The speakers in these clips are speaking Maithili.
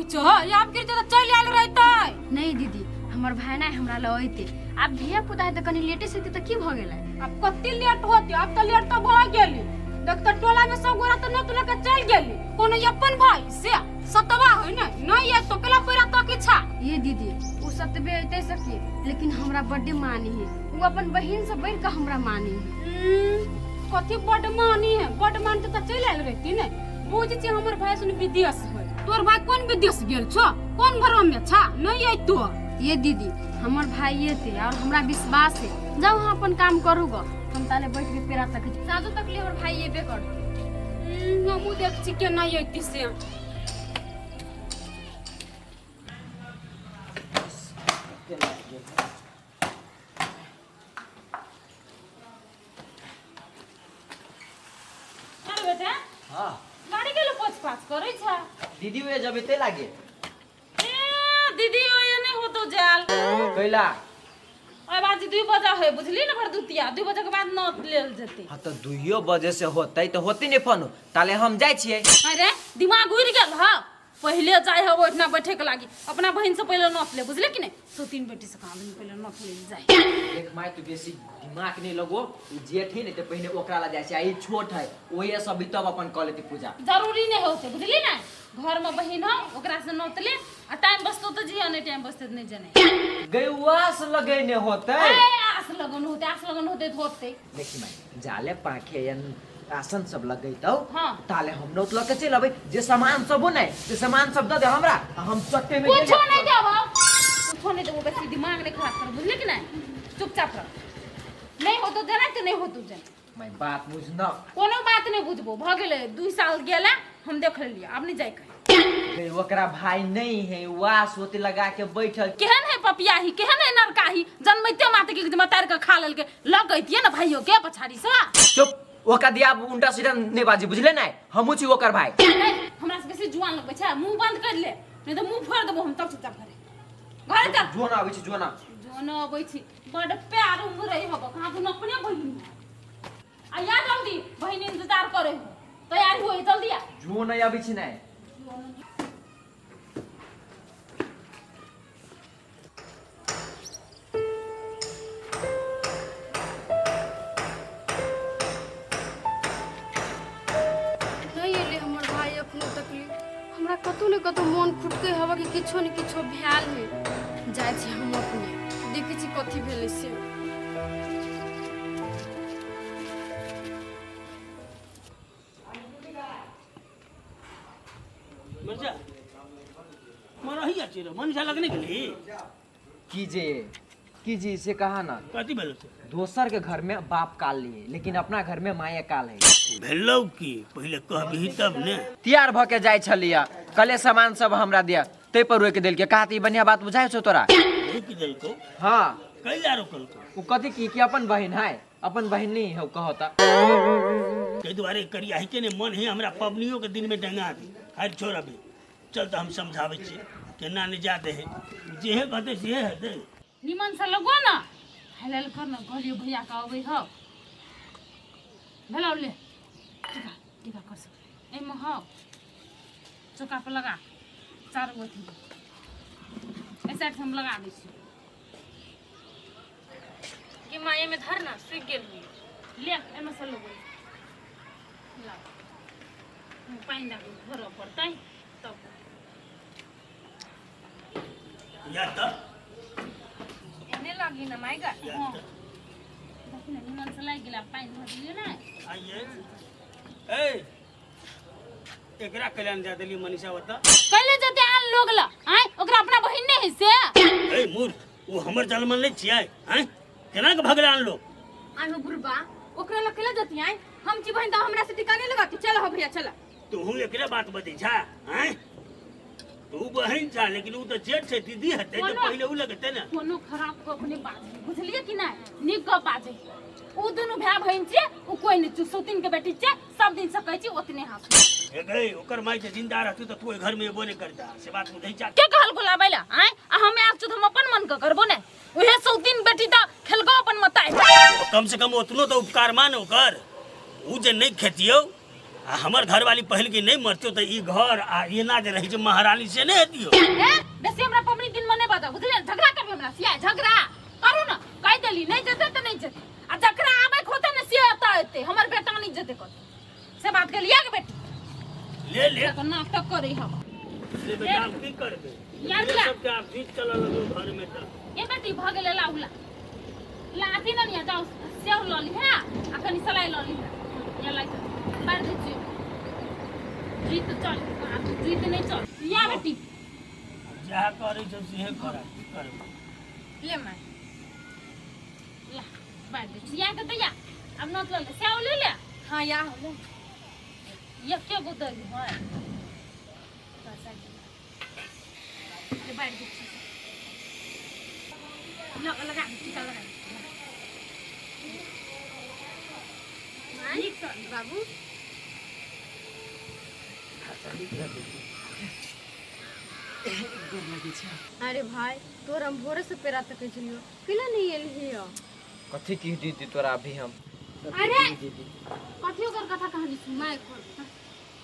छो आब गिर तऽ चलि आयल रहितै। नहीं दीदी, हमर भाई नहीं हमरा लग अइते। आब धिया पुता है तऽ कनी लेटे से तऽ की भऽ गेलै? आब कते लेट होते, आब तऽ लेट तऽ भऽ गेली। देख तऽ टोला में सब गोरा तऽ नोत लऽ के चलि गेली। कोनो अपन भाई से सतवा है ने नहीं आय तो केला पैरा तो किछा। ये दीदी, उ सतबे अइते सकी, लेकिन हमरा बड्ड मानी है। उ अपन बहिन से बढ़ के हमरा मानी है। कथी बड्ड मानी है? बड्ड मानते तऽ चलि आयल रहती ने। बुझ छी हमर भाई सुन विदेश है, तोर भाई कोन विदेश गेल छो, कोन भरम में छा नहीं आय तो। ये दीदी, हमर भाई एते और हमरा विश्वास है। जाओ अहाँ अपन काम करू ग, हम ताले बैठ के पेड़ा तक साँझो तक ले हमर भाई एबे करते। हमहूँ देख छी केना अयती से। अरे बेटा। हाँ। गाड़ी के पोछ पाछ करै छ? दीदी वे जब एते लागे। ए दीदी, ओए नहीं होतो जाल। कैला? ओए बाजी 2 बजे है, बुझली ने? भरदुतिया 2 बजे के बाद नोत लेल जेते। हाँ तो 2 बजे से होतै तो होती नहीं फोन, ताले हम जाइ छियै। अरे दिमाग उड़ गेल। हाँ पहले जाय हो ओठना बैठे के लागी, अपना बहन से पहले नोत ले, बुझले कि नहीं? सो तीन बेटी से कहाँ पहले नोत ले जाय। देख my, तू बेसी दिमाग नहीं लगो। ई जेठ है ने ते पहिने ओकरा ला जाइ छै, आ ई छोट है, ओहे सब भी तब अपन कऽ लेती पूजा। जरूरी नहीं होते, बुझली ना? घर में बहन हो ओकरा से नोत ले, आ टाइम बचतो तो जिया, नहीं टाइम बचते तो नहीं जाने। गैवास लगेने होतै। ए, आस लगन होते, आस लगन होते तो होते। देखी माय, जाले पाखे या राशन सब लगैतौ। हाँ। ताले हम नोत लऽ के चलि अबै, जे सामान सब हो ने से सामान सब दऽ दे हमरा, आ हम चट्टे में कुछो नहीं देबो, कुछो नहीं देबो। बेसी दिमाग नहीं खराब कर, बुझली कि नहीं? चुपचाप रह, नहीं हो तो जाना तो नहीं हो तो जाना। माय बात बुझ न। कोनो बात नहीं बुझबो, भ गेलै 2 साल गेला, हम देख लेलियै, आब नहीं जाय के। गई, ओकरा भाई नहीं है, वास होते लगा के बैठल। केहन है पपियाही, केहन है नरकाही, जन्मैते माते के मतार के खा लेलके, लगैतिए ने भाइयो के पछाड़ी से। चुप, ओका दिया उल्टा सीधा नहीं बाजी, बुझले नहीं? हमहू छी ओकर भाई। नहीं, हमरा से बेसी जुआन लगबै छै, मुंह बंद कर ले, नहीं तो मुंह फोड़ देबो हम। तब चुपचाप घरे घरे चल। जुआन आबै छी, जुआन। जुआन अबै छी, बड प्यार उमरै हब, कहाँ तू अपने बहिन आ या जल्दी, बहिन इंतजार करे हो, तैयार हो जल्दी आ। जुआन नहीं आबै छी नहीं। नहीं एलै हमर भाई एखनो तकली। हमरा कतौ ने कतौ मोन खुटके हवा कि किछो ने किछो भेल है। जाइ छी हम अपने, देखै छी कथी भेलै से। मर्जा मरही छी रे, मनीषा लगने गेली। कीजिए कीजिए से कहा ना। कथी भेल से? दोसर के घर में बाप काल लिए, लेकिन अपना घर में माये काल है। भेलौ की पहिले कहबही तब ने। तैयार भ के जाइ छलियै, कले सामान सब हमरा दिया, तै पर रोकि देलकै। कहा ई बढ़िया बात बुझाइ छौ तोरा? रोकि देलकौ? हाँ। कैला रोकलकौ? उ कथी की कि अपन बहिन है, अपन बहिन नहीं है, उ कहता। ताहि दुआरे करिया के ने मन है हमरा पबनियो के दिन में डंगा दी। हाय छोड़, अभी चल तऽ हम समझाबै छियै, केना नहि जा दे है, जेहे कहतै सेहे हेतै। निमन से लगो ना, हेलल कर ना, कहलियो भैया का अबै हौ। भेलौ ले टीका, टीका कर सक एहिमे हौ, चौका पर लगा चार गो अथी, एहि साइड से हम लगा दै छी। कि माँ एहिमे धर ना, सूखि गेल हुई। ले एहिमे से लगो, ला पानि दऽ कऽ भरऽ पड़तै तब। या तऽ एने लगी ना माय गा। या हाँ। तऽ देखी ने, निमन से लागि गेल, आब पानि भर दियौ ने। आइए ए, एकरा कल्याण दे देली मनीषा ओतऽ। कैले जते आन लोग ला आय, ओकरा अपना बहिन नहीं है से? ए मूर्ख, ओ हमर जलमन नहीं छियै आँय? केना के भगले आन लोग? आइ हो बुढ़बा, ओकरा लग केला जती आइ? हम छी बहिन तऽ हमरा से टिका नहीं लगाती। चल हो भैया, चल। तू एकरे बात बजै छा आँय? तू बहिन छा, लेकिन ऊ तऽ जेठ छै, दीदी हेतै तऽ पहिले ऊ लगतै ने। कोनो खराब गप नहि बाजै, बुझलियै कि नहि? नीक गप बाजै। ऊ दुनू भाय बहिन छियै, ऊ कोइ नहि छै, सौतीन के बेटी छियै, सब दिन से कहै छी ओतने हंसू। हे गई, ओकर माय जे जिंदा रहतौ तऽ तू ओहि घर में एबो नहि करता, से बात बुझै छा? के कहल गुलाबै ला आँय? आ हम आयल छी तऽ हम अपन मन के करबो ने? उहे सौतीन बेटी तऽ खेलको अपन मताइ। कम से कम ओतनो तऽ उपकार मान ओकर, ऊ जे नहि खेतियौ आ हमर घरवाली पहिल के नहीं मरतो त ई घर आ एना जे रही छै महारानी से नहीं हेतियो। ए बेसी हमरा पबनी दिन में नहीं बता, बुझलियै? झगड़ा करबै हमरा सिया, झगड़ा करू ना, कहि देली नहीं जेतै त नहीं जेतै। आ जकरा आबै के होतै ने से एतऽ एतै, हमर बेटा नहीं जेतै कतौ, से बात गेलियै के बेटी? ले ले एकर नाटक करै हम। ले बेटा, आब की करबै? यार ये ला। सबके आब जीत चलऽ लगो घर में त। ए बेटी, भऽ गेलै, ला उला ला अथी ने लिअ, जाउ सेव लऽ लिहे आ कनि सलाइ लऽ लिहे। या लाइ तऽ बारि दै छियौ। जीत चल, आब जीत नहि चल। या बेटी, जएह करै छौ सेहे कर, की करबै? ले माय। ला बारि दै छियौ। या के दैया, आब नोत लऽ ले, सेव ले ले। हाँ, या हो ले। एके गो दै है। ले बारि दै छियौ। लगा लगा दे, टीका लगा दे। माय, बाबू। अरे भाई, तोर हम भोरे से पेरा तकै छलियो, केना नहीं एलही? कथी की दीदी तोरा अभी हम? अरे दीदी, कथी ओकर कथा कहानी सुन। माय खोल।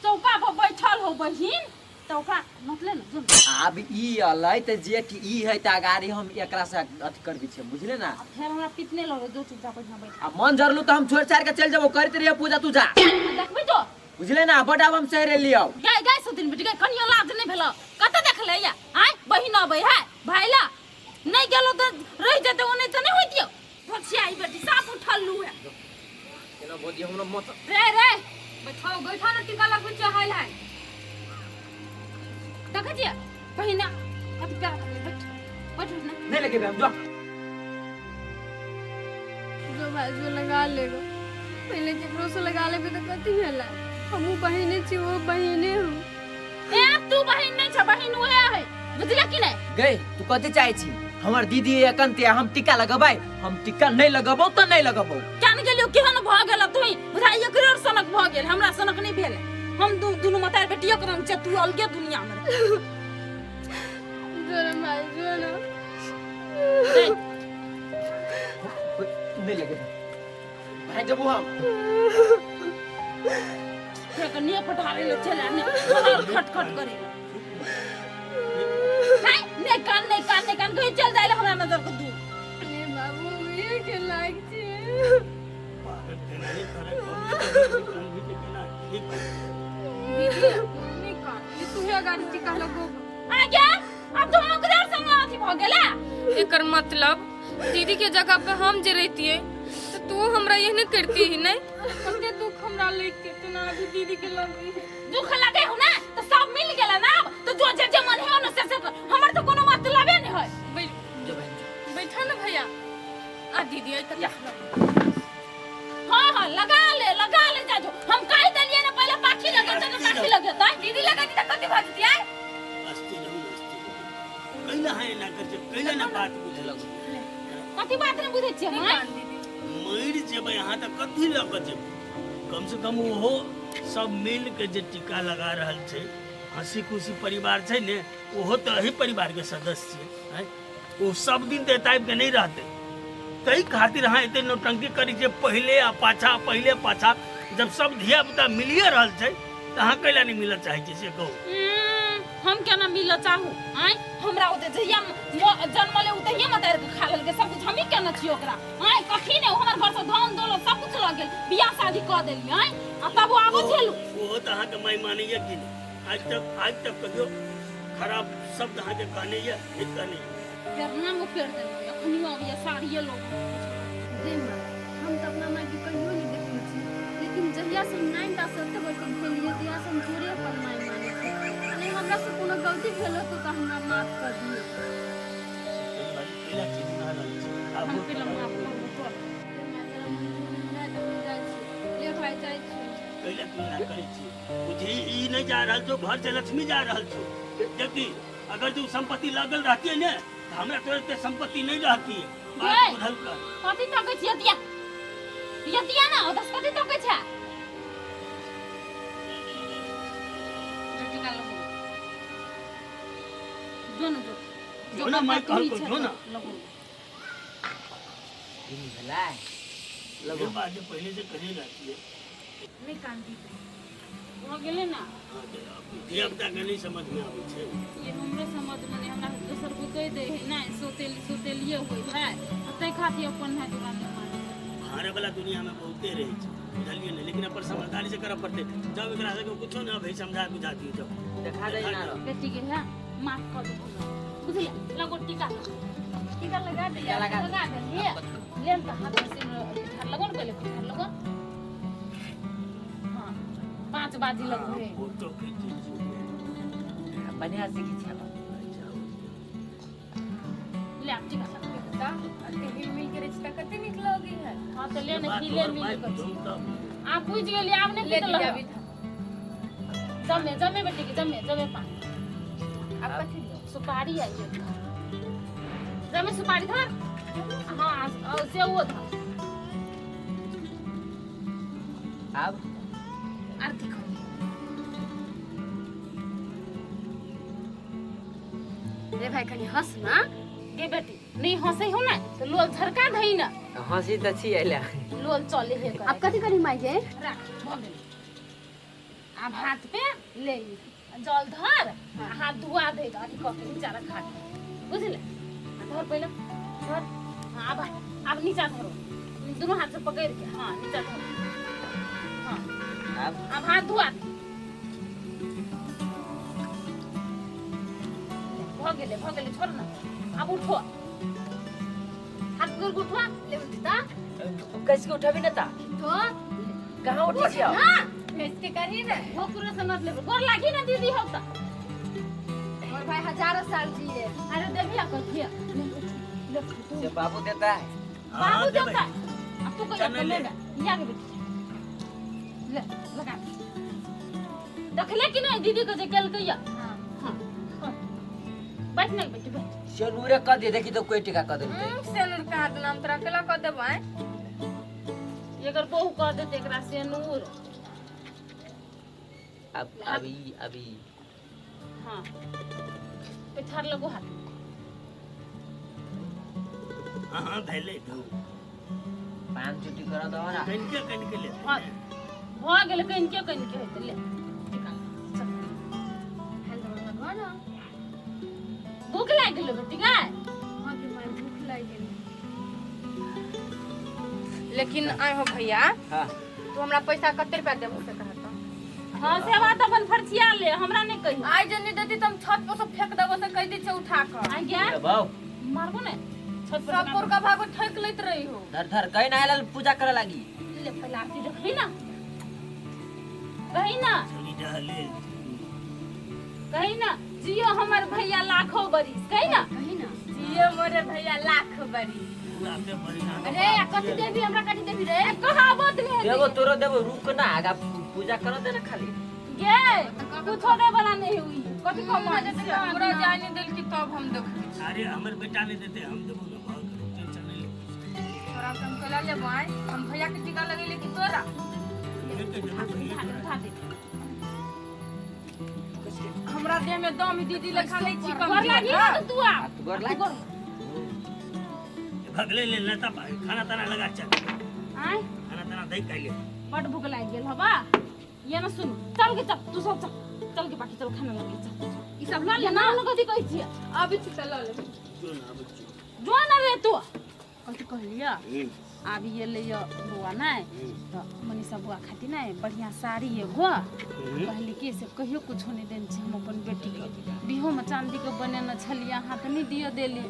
चौका पर बैठल हो बहिन, तऽ ओकरा नोतले ने जो। आब ई अलै तऽ जेठ ई है तऽ अगाड़ी हम एकरा से अथी करबी छै, बुझले ना? आ फेर हमरा पितने लगै जो, चुपचाप बढ़िया बैठ। आ मन जरलू तऽ हम छोड़ छाड़ के चलि जेबो, करैत रहिए पूजा तू जा। देखबै तो। बुझले ना? बड आब हम सहरे लियौ। गाय गाय सुतिन बेटी गाय, कनियो लाज नहि भेलो? कतऽ देखले या आय बहिन अबै है भाई ला नहि गेलो तऽ रहि जेतै, ओने तऽ नहि होइतियौ। भछिया ई बेटी साफ उठल लू है। केना भौजी हमरा मत रे रे। बैठाओ, बैठा ना, टीका लगबै चाहल है। देखै छियै बहिना कथी प्यार करबै। बैठ बैठ ना। नहीं लगेबे हम, जो। जो भाई जो, लगा लेगो। पहले केकरो से लगा लेबे तऽ कथी भेलै? हमहूँ बहिने छी, वो बहिने हूँ। ए तू बहिन नहि छ, बहिन उहे है, बुझले कि नहि? गई तू कथी चाहे छी? हमर दीदी एखन ते हम टीका लगबै, हम टीका नहीं लगबौ तऽ नहीं लगबौ। केन गेलियो, केहन भऽ गेल तू? बुझाइ एकरे और सनक भऽ गेल, हमरा सनक नहि भेल। हम दुनू मतार बेटियो के रंग छै, तू अलगे दुनिया में रह। जो ना भाई, जो ना। नहीं। नहीं लगेबे, भाग जबू हम। फेर के पठारे ले चला ने खट खट खट करे। नहीं नहीं कान, नहीं कान, नहीं कान, कहीं चल जाए हमरा नजर के दूर। ए बाबू, ये के लायक छी। पागल केना नहीं करे, कभी के केना ठीक। दीदी, नहीं कान, ये तू ही अगाड़ी टीका लगो। आ गया, अब तो ओकरे संग अथी भऽ गेला। एकर मतलब दीदी के जगह पे हम जे रहतिए तो तू हमरा एहने करती ही नहीं? कते दुख हमरा लगते तू ना अभी दीदी के लगी। दुख लगे हो ना तो सब मिल गेला ना, अब तो जो जे जे मन है ना से से कर। हमर तो कोनो मतलबे नहीं है। जो बहन जो। बैठा ना भैया, आ दीदी आई तक। या। हाँ हाँ, लगा ले, लगा ले, जा जो हम कहि देलिए ना, पहले पाखी लगे तो पाखी लगे त दीदी लगा दी त कथी भऽ जेती आय? अस्थिर रहू, अस्थिर रहू। कैला है एना कर छै, कैला ना बात बुझल? कथी बात नहीं बुझै छियै माय? दीदी। मरि जेबै अहाँ तऽ कथी लऽ कऽ जेबै? कम से कम ओहो सब मिल के जे टीका लगा रहल छै, हंसी खुशी परिवार छै ने, ओहो तऽ एही परिवार के सदस्य छै आँय? ओ सब दिन तऽ एतऽ आबि कऽ नहि रहतै, ताहि खातिर अहाँ एते नौटंकी करै छियै, पहिले आ पाछा, पहिले पाछा। जब सब धिया पुता मिलिए रहल छै तऽ अहाँ कैला नहि मिलऽ चाहै छियै से कहू? हम केना मिलऽ चाहू आँय? हमरा ओते जहिया जन्मले ओ तहिया मतारि के खा लेलकै सब कुछ, हमही केना छियै ओकरा आँय? कखी ने ओ हमर घर से धन दौलत सब कुछ लऽ गेल, बियाह शादी कऽ देली आँय, आ तब ओ आबो छेलू। ओहो तऽ अहाँके माय मानैया कि नहि? आज तक, आज तक कहियो खराब शब्द अहाँके कहने यऽ? नहि कहने यऽ? फेर नाम फेर देलकै, अखनियो अबैया साड़िये लोग। गे माँ, हम तऽ अपना मायके कहियो नहि देखने छी, लेकिन जहिया से हम नाइन टा से एते बड़के भेलियै तहिया से हम तोरे अपन माय मानै छी। आ नहि हमरा से कोनो गलती भेल होतौ तऽ हमरा माफ कर दियौ। कैला चीज ना रहल छै आब। हम केला माफ करबो तोरा? गे माय, तोरा मंजूर नहि तऽ हम जाइ छी। ले भाय, जाइ छी। कैला तू एना करै छी? बुझी ई नहि जा रहल छौ, घर से लक्ष्मी जा रहल छौ। जबकि अगर तू संपत्ति लगल रहती ने तऽ हमरा तोरे एते संपत्ति नहीं रहती है। बात गै। बुझल कर। कथी तकै छी? यतिया यतिया ना ओतऽ कथी तकै छै? टीका लगो, जो न जो। जो ना, माय कहलको, जो ना। लगो। ई भेलै ये लगो। बात जे पहले से कही रहती है। नहीं कान दी। भऽ गेलै ने। हँ, तऽ धिया पुताके नहि समझमे आबै छै। ये हमरो समझमे नहि, हमरा दोसर कोइ कहि दै है नहि सोतेली सोतेलिए होइ है, तऽ ताहि खातिर अपन भाय तोरा नहि मानै। हारे वाला दुनिया में बहुते रहै छै, बुझलियै ने? लेकिन अपन समझदारी से करऽ पड़तै। जब एकरा सबके कुछो नहि अबै, समझा बुझा दियौ जब। देखा दे ना। बेटी के है माफ कऽ दे, बुझलियै? लगो टीका, टीका लगा दे। टीका लगा दे। लगा देलियै। लेन तऽ हाथ में सिर पिठार लगो ने, पहिले पिठार लगो। हाँ, 5 बाजी लगो है। फोटो खींचै छियै। बढ़िया से खींचा। अच्छा। ले आब टीका लगा। तऽ अते हिल मिल के रहै छै तऽ कते नीक लगै है। हाँ तऽ ले ने। बात हिले तोहर मिल माय के बुझौ तब। आप बुझि गेलियै, आब नहि ले पीतल। दीदी, अभी जमे जमे बेटी के, जमे जमे पानी। आब कथी लियौ? सुपारी आई है, जमे सुपारी धर। हाँ, और से वो धर। आब आरती कर। रे भाई, कनी हंस ना। गे बेटी, नहीं हंसे हो ना तो लोल झरका धई ना। हंसी तऽ छी अइला। लोल चले हे करे। आब कथी करी माई गे? राख, भऽ गेलै। आब हाथ पे ले ई जल धर आ हाथ धुआ दे, अथी कऽ के नीचा रखा के, बुझले? आ धर, पहिले धर। हाँ, आब आब नीचा धरो, दुनू हाथ से पकड़ के। हाँ, नीचा धरो। हाँ। आब आब हाथ धुआ दे। भऽ गेलै, भऽ गेलै, छोड़ ना। आब उठो, हाथ पकड़ के उठो। ले उठता। कैसे के उठाबी ना ता? तो कहाँ उठी छियै? हाँ। कैसे करी ना? भोकुरो से नत लेबै, गोर लागी ना दीदी हो त। और भाई हजारों साल जिए। अरे देबिया कथिया, ले उठ, ले तू। से बाबू देता है। हाँ, बाबू देबै। देता अब तू कहिया? चल, ले। ले या के बेटी, ले लगा दे। देखले कि नहीं दीदी के जे केलकै या? हाँ। हाँ, कर। बैठ ना बेटी, बैठ। सेनूरे कह दे, देखी तो कोई टीका कह देलकै। सेनुर कहाँ देना, हम तोरा अकेला कऽ देबै। एकर बहू कह देते एकरा सेनूर। अब अभी अभी। हाँ, पिठार लगो हाथ। हाँ हाँ, भेलै धू। पान चुटी कर दो ना। कनिके कनिके ले। हाँ, भऽ गेलै, कनिके कनिके हेतै। ले टीका ले, चल। हेलो, लगवा ना। भूख लागि गेलै बेटी गाय? हाँ के माय, भूख लागि गेल। लेकिन आइ हो भैया, हाँ। तू हमरा पैसा कते रुपया देबू से कह तो। हाँ, से बात अपन फरछिया ले, हमरा नहीं कही। आइ जे नहीं देती त हम छत पर से फेंक देबो से कह दै छै उठा कऽ। आ गया। ए बाऊ। मारबो ने छत पर। सब पुरका भागो ठोक लैत रही हो। धर धर, कहीं ना आयल पूजा करे लागी। ले, पहले आरती देखबी ना, कही ना। छोरी डहले। कही ना, जियो हमर भैया लाखों बरिस, कही ना। कही ना। जियो मोरे भैया लाख बरी। पूरा के परिणाम। अरे आ कथी देबी हमरा, कथी देबी रे? कहावत में। देबो, तोरो देबो, रुक ना, आगा पूजा कर दे ना खाली। गे, कुछो दे वाला नहीं हुई, कथी कमा? हमरा जाय नहीं देल कि तब हम देखबै। अरे, हमर बेटा नहीं देते, हम देबो ना, भऽ गेलै, टेंशन नहीं ले। तोरा से हम केला लेबो आइ? हम भैया के टीका लगेले कि तोरा? भैया के देबो, भैया उठा दे, के। उठा दे। हमरा देह में दम दीदी लेखा नहीं छी। गोर लागी ना तो तू आ। तू गोर लाग। भगले ले लेता, खाना ताना लगा चल। आय? खाना ताना दे कैले। बड भूख लागि गेल हबा। ये ना सुन, चल के चल, तू सब चल, चल के बाकी चल, खाना लगे चल। ई सब लऽ ले ये ना। ना कथी कहै छियै? अभी छी तऽ लऽ ले। जो ना बच्चो। जो ना रे तू, कथी कहलियै? आब ये ले बौआ नहि तऽ मनीषा बौआ खातिर नहि बढ़िआँ साड़ी एगो। कहली कि से कहियो कुछो नहि देने छी हम अपन बेटीके, बिहोमे चाँदीके बनेने छलियै, अहाँ तऽ नहि दिअ देली।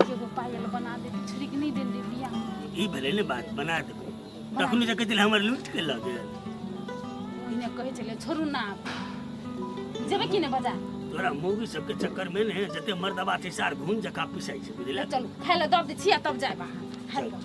एगो पायल बना दे, छुरीके नहि देली बियाहमे। ई भेलै ने बात, बना देबै। तखन जे कहै छलै हमर लूटि के लऽ गेल। ओहिने कहै छलै, छोड़ू ना। आब जेबै कि नहि बाजार? तोरा मौगी सबके चक्कर में ने जते मर्दबा छै सार घून जकाँ पिसाइ छै, बुझले? चलू, खाय लए दऽ दै छियै, तब जायब अहाँ खाय लए।